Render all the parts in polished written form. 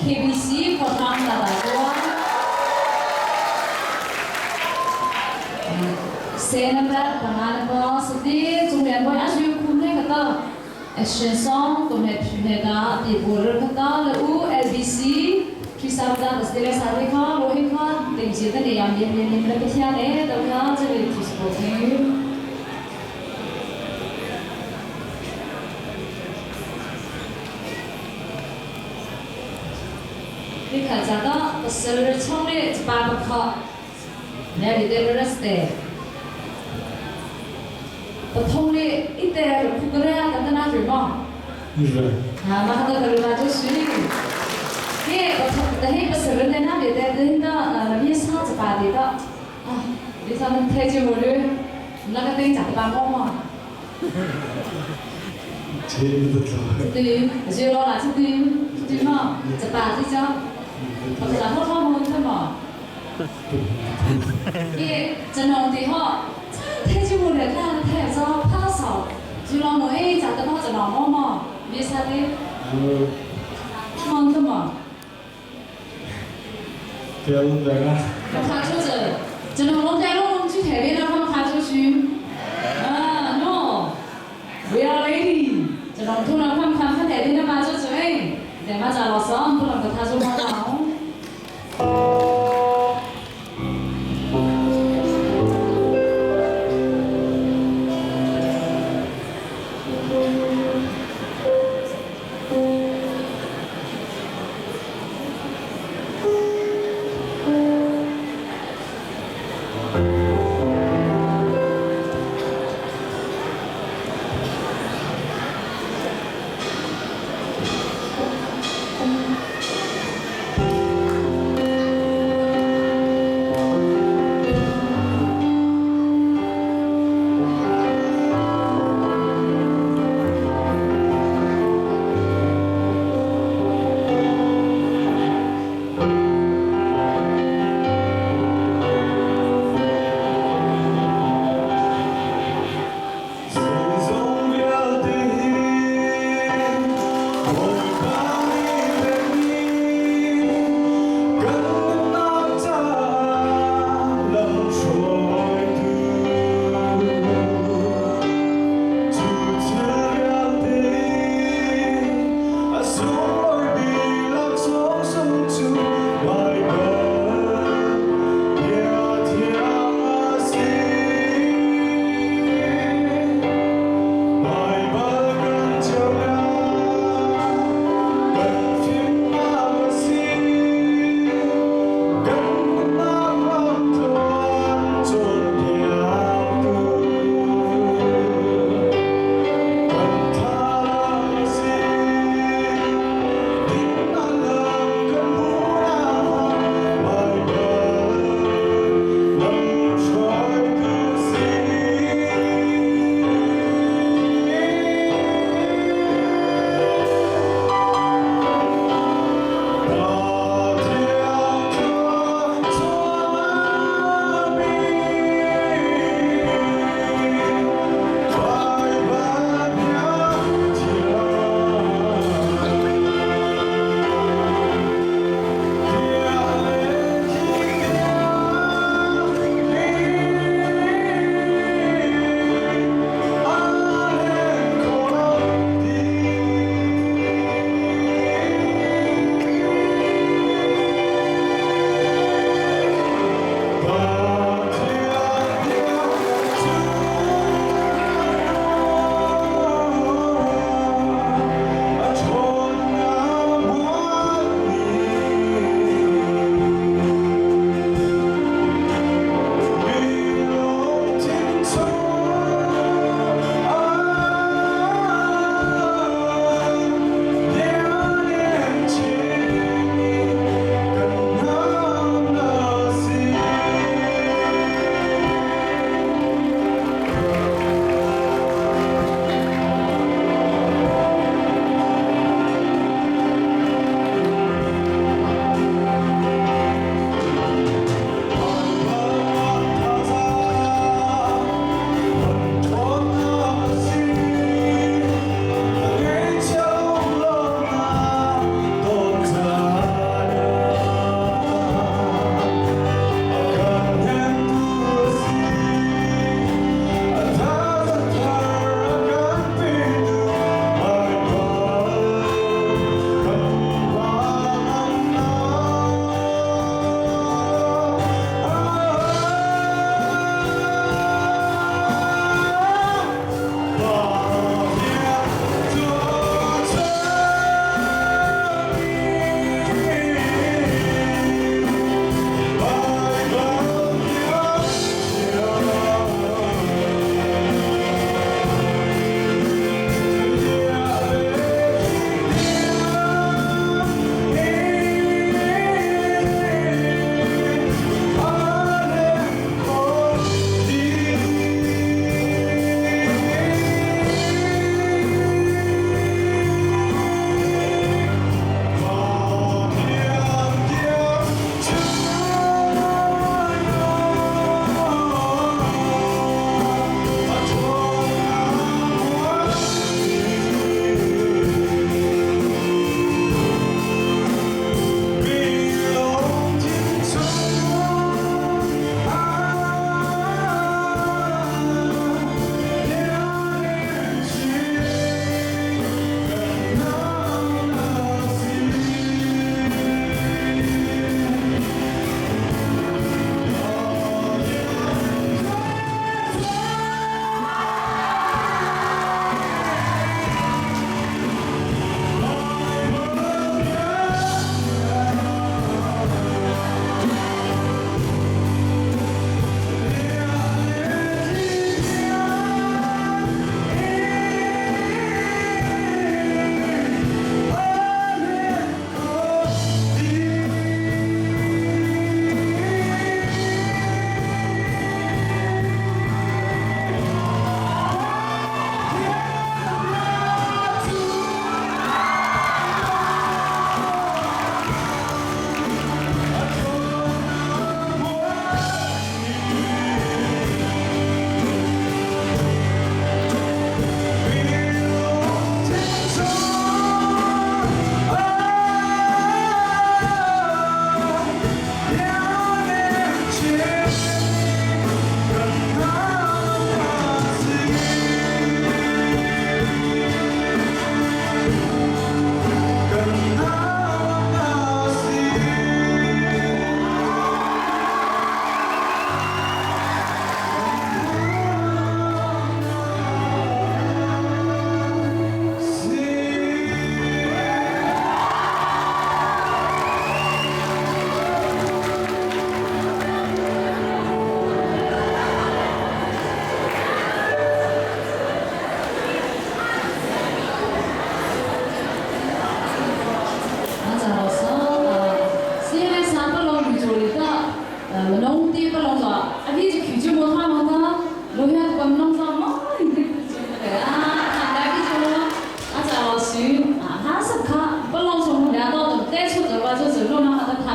KBC Khuahrang Tata Kua. Se number panga na pa sati chungrian boy asu khum ne kata action song to me phu ne da ti border kata le u LBC Trisabda stele sa de kha lo he kha ting ji ta ne yam yam yam yam le pathian e to kha chele thi support ni. 你看这个不是从的八不靠，那里的不是的，不同的一代不过来，等等那什么？是。啊，马上到这里来就是。嘿，不同，但是不是人在那里的，人的面上子把的的，啊，你他们太久了，那个等长大毛嘛。对，就老了，对，对嘛，这把这叫，我是好好问他嘛。你这弄的哈，这太久了，看太早怕少，就老么哎，咋的嘛这老毛嘛，没啥的。忙的嘛。别弄这个。他就是，这弄弄在弄去台边那他们他出去。啊，no，we are lady。这种突然看看看台边的嘛就是哎，在嘛在老师，不能跟他说话了。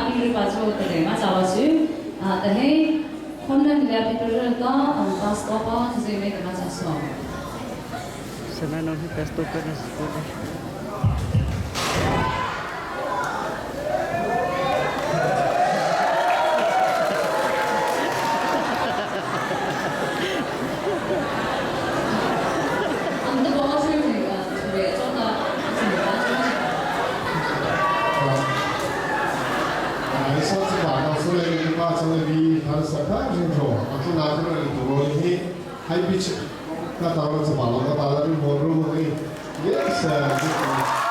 pi ri pa chu ta le ma cha wa su a ta he khon nan le pi tu ri ta ang pastor pa zai me ta ma cha so. Sana non hi pastor ka na ko ne. Ang ta bo su ni ka re cho ta si ba cho. 啊，上次马到出来的话，真的比他是看清楚，啊，这拿出来的多了，还比起那当然是马龙个打的就没入的，yes。